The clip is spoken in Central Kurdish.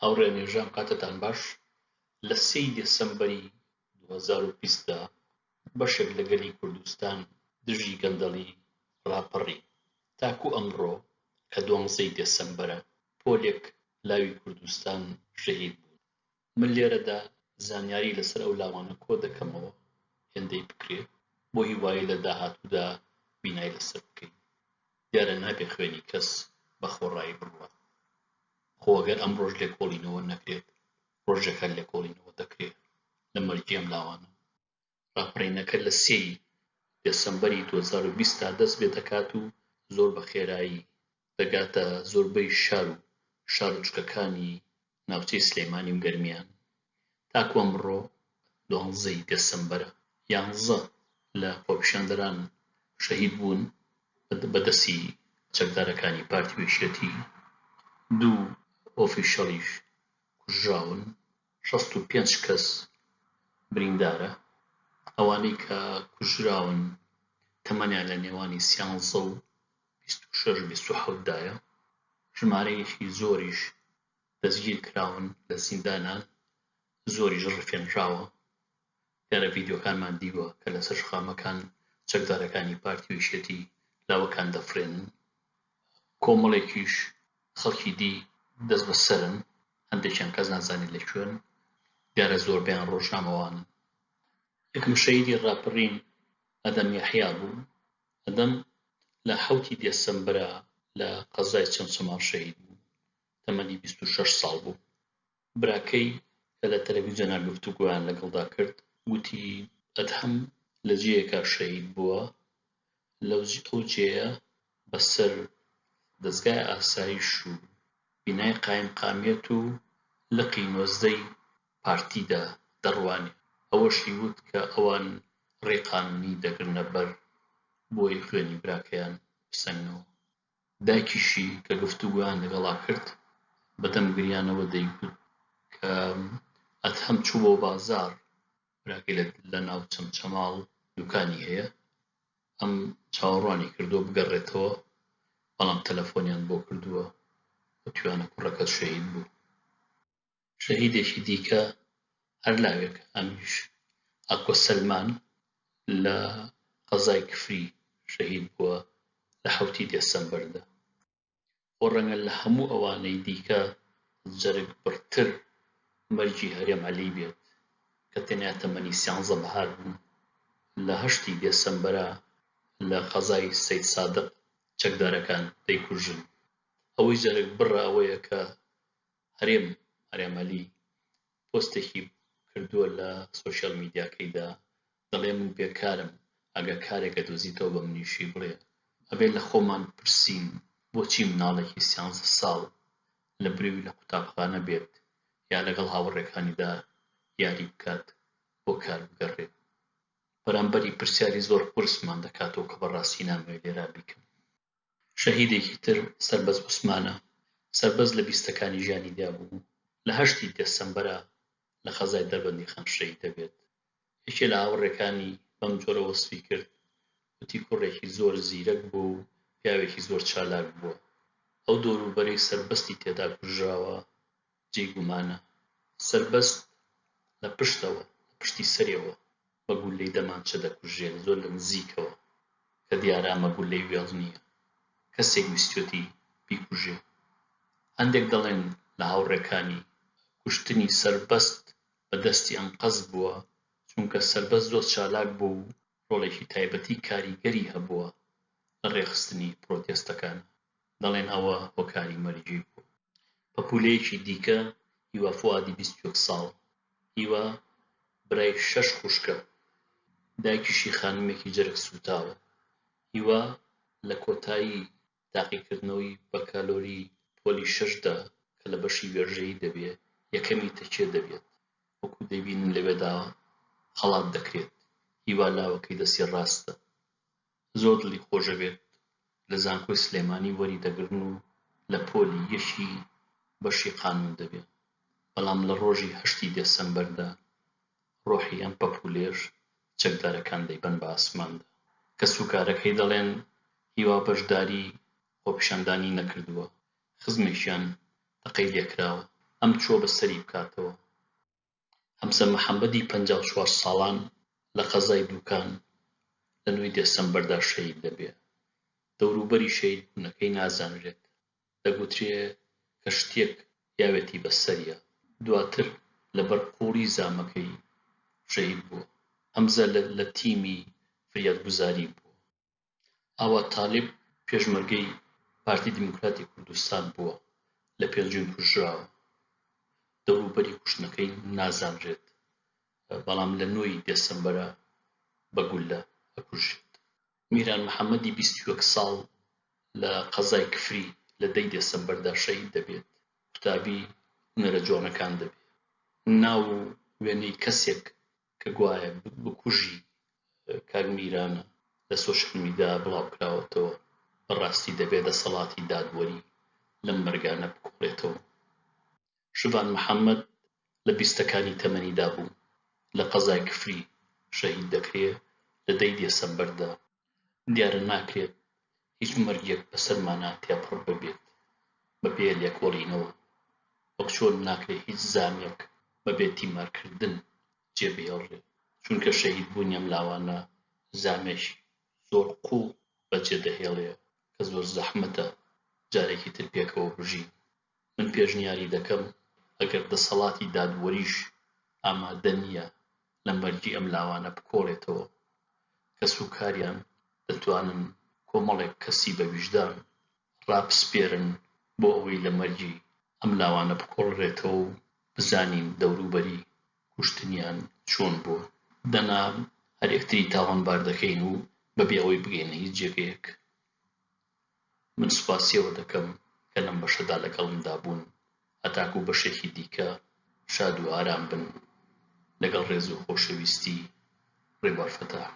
هاوڕێیان هێژام کاتتان باش. لە سێی دێسەمبەری 2020 دا بەشێک لە گەلی کوردستان دژی گەندەڵی ڕاپەڕی. تاکو ئەمڕۆ کە دوانزەی دێسەمبەرە پۆلێک لاوی کوردستان شەهید بوون. من لێرەدا زانیاری لەسەر ئەو لاوانە کۆ دەکەمەوە هێندەی بکرێ بۆ هیوایی لە داهاتوودا بینای لەسەر بکەین. دیارە نابێ خوێنی کەس بە خۆڕایی بڕوات. خۆ ئەگەر ئەمڕۆش لێکۆڵینەوە نەکرێت ڕۆژێک هەر لێکۆڵینەوە دەکرێ لە مەرگی ئەم لاوانە. ڕاپەڕینەکە لە سێی دێسەمبەری 2020 دا دەست پێ دەکات و زۆر بە خێرایی دەگاتە زۆربەی شار و شارۆچکەکانی ناوچەی سلێمانی و گەرمیان. تاکو ئەمڕۆ دوانزەی دێسەمبەرە یانزە لە خۆپیشاندەران شەهید بوون بە دەستی چەکدارەکانی پارتی و یەکێتی، دوو ئۆفیشەڵیش کوژراون، 65 کەس بریندارە، ئەوانەی کە کوژراون تەمەنیان لە نێوانی سیانزە و 26 27 دایە، ژمارەیەکی زۆریش دەستگیر کراون لە زیندانان، زۆریش ڕفێنراوە. دیارە ڤیدیۆکانمان دیوە کە لەسەر شەقامەکان چەکدارەکانی پارتی و یەکێتی لاوەکان دەفرێنن. کۆمەڵێکیش خەڵکی دی دەست بەسەرن، هەندێکیان کەس نازانێت لە کوێن. دیارە زۆربەیان ڕۆژنامەوانن. یەکەم شەهیدی ڕاپەڕین ئەدەم یەحیا بوو. ئەدەم لە حەوتی دێسەمبەرا لە قەزای چەمچەماڵ شەهید بوو. تەمەنی 26 ساڵ بوو. براکەی کە لە تەلەفیزیۆنا گفتوگۆیان لەگەڵدا کرد گوتی ئەدهەم لە جێیەکا شەهید بووە لەو ئەو جێیە بەسەر دەزگای ئاسایش و بینای قایمقامیەت و لقی نۆزدەی پارتیدا دەڕوانێ. ئەوەشی وت کە ئەوان ڕێی قانونی دەگرنە بەر بۆی خوێنی براکەیان بسەننەوە. دایکیشی کە گفتوگۆیان لەگەڵا کرد بەدەم گریانەوە دەیگوت کە ئەدهەم چوو بۆ بازاڕ، براکەی لە ناو چەمچەماڵ دوکانی هەیە، ئەم چاوەڕوانی کردووە بگەڕێتەوە، بەڵام تەلەفۆنیان بۆ کردووە وتویانە کوڕەکەت شەهید بوو. شەهیدێکی دیکە هەر لاوێک ئەمیش ئاکۆ سەلمان لە قەزای کفری شەهید بووە لە حەوتی دێسەمبەردا. خۆ ڕەنگە لە هەموو ئەوانەی دیکە جەرگ بڕتر مەرگی هەرێم عەلی بێت کە تەنیا تەمەنی سیانزە بەهار بوو لە هەشتی دێسەمبەرا لە قەزای سەیدسادق چەکدارەکان دەیکوژن. ئەوەی جەرگ بڕە ئەوەیە کە هەرێم هەرێم عەلی پۆستێکی کردووە لە سۆشیال میدیاکەیدا دەڵێ من بێکارم ئەگەر کارێک ئەدۆزیتەوە بە منیشی بڵێ. ئەبێ لە خۆمان پرسین بۆچی مناڵێکی سیانزە ساڵ لە بریوی لە قوتابخانە بێت یا لەگەڵ هاوڕێکانیدا یاری بکات بۆ کار بگەڕێ؟ بەرامبەری پرسیاری زۆر قورسمان دەکاتەوە کە بەڕاستی نامەوێ لێرا بیکەم. شەهیدێکی تر سەربەز عوسمانە، سەربەز لە بیستەکانی ژیانیدا بوو، لە هەشتی دێسەمبەرا لە قەزای دەربەندیخان شەهید دەبێت. یەکێ لە هاوڕێکانی بەم جۆرە وەسفی کرد، وتی کوڕێکی زۆر زیرەک بووە و پیاوێکی زۆر چالاک بووە. ئەو دەوروبەرەی سەربەستی تێدا کوژراوە جێی گومانە. سەربەست لە پشتەوە، لە پشتی سەریەوە بە گوللەی دەمانچە دەکوژرێت، زۆر لە نزیکەوە، کە دیارە ئەمە گوللەی وێڵ نییە، کەسێک ویستویەتی بیکوژێ. هەندێک دەڵێن لە هاوڕێکانی، کوشتنی سەربەست بە دەستی ئەنقەست بووە، چونکە سەربەست زۆر چالاک بووە و ڕۆڵێکی تایبەتی کاریگەری هەبووە لە ڕێکخستنی پرۆتێستەکان. دەڵێن ئەوە هۆکاری مەرگی بووە. پەپوولەیەکی دیکە هیوا فوئادی 21 ساڵ، هیوا برای شەش خوشکە، دایکیشی خانمێکی جەرگ سووتاوە. هیوا لە کۆتایی تاقیکردنەوەی بەکالۆری پۆلی شەشدا کە لە بەشی وێژەیی دەبێ، یەکەمی تەکیە دەبێت. وەکو دەیبینن لەوێدا خەڵات دەکرێت. هیوا لاوەکەی دەستی ڕاستە. زۆر دڵی خۆشەبێت لە زانکۆی سلێمانی وەری دەگرن و لە پۆلی یەکی بەشی قانون دەبێ. بەڵام لە ڕۆژی هەشتی دێسەمبەردا ڕۆحی ئەم پەپوولەیەش چەکدارەکان دەیبەن بە ئاسماندا. کەسوکارەکەی دەڵێن هیوا بەشداری خۆپیشاندانی نەکردووە، خزمێکیان تەقەی لێکراوە. ئەم چووە بە سەری بکاتەوە. هەمزە محەمەدی 54 ساڵان لە قەزای دوکان لە نۆی دێسەمبەردا شەهید دەبێ. دەوروبەری شەهیدبوونەکەی نازانرێت. دەگوترێ کە شتێک یاوێتی بە سەریا. دواتر لەبەر قووڵی زامەکەی شەهید بووە. هەمزە لە تیمی فریادگوزاری بووە. ئاوات تالیب پێشمەرگەی پارتی دیموکراتی کوردستان بووە، لە پێنجوین کوژراوە. دەوروبەری کوشتنەکەی نازانرێت، بەڵام لە نۆی دێسەمبەرا بە گوللە ئەکوژرێت. میران محەمەدی 21 ساڵ لە قەزای کفری لە دەی دێسەمبەردا شەهید دەبێت، قوتابی هونەرە جوانەکان دەبێت. ناو و وێنەی کەسێک کە گوایە بکوژی کاک میرانە لە سۆشیال میدیا بڵاوکراوەتەوە، بەڕاستی دەبێت دەسەڵاتی دادوەری لەم مەرگانە بکۆڵێتەوە. شڤان محەمەد لە بیستەکانی تەمەنیدا بوو، لە قەزای کفری شەهید دەکرێ لە دەی دێسەمبەردا. دیارە ناکرێت هیچ مەرگێک بەسەرمانا تێپەڕ ببێت بەبێ لێکۆڵینەوە، وەک چۆن ناکرێ هیچ زامێک بەبێ تیمارکردن جێ بهێڵرێ، چونکە شەهیدبوونی ئەم لاوانە زامێکی زۆر قووڵ بەجێ دەهێڵێ کە زۆر زەحمەتە جارێکی تر پێکەوە بژین. من پێشنیاری دەکەم ئەگەر دەسەڵاتی دادوەریش ئامادە نییە لە مەرگی ئەم لاوانە بکۆڵێتەوە، کەسوکاریان دەتوانن کۆمەڵێک کەسی بە ویژدان ڕابسپێرن بۆ ئەوەی لە مەرگی ئەم لاوانە بکۆڵرێتەوە و بزانین دەوروبەری کوشتنیان چۆن بووە. دەنا هەر یەکتری تاوانبار دەکەین و بەبێ ئەوەی بگەینە هیچ جێگەیەک. من سوپاسی ئەوە دەکەم کە لەم بەشەدا لەگەڵمدا بوون هەتاکوو بەشێکی دیکە شاد و ئارام بن. لەگەڵ ڕێز و خۆشەویستی، ڕێبوار فەتاح.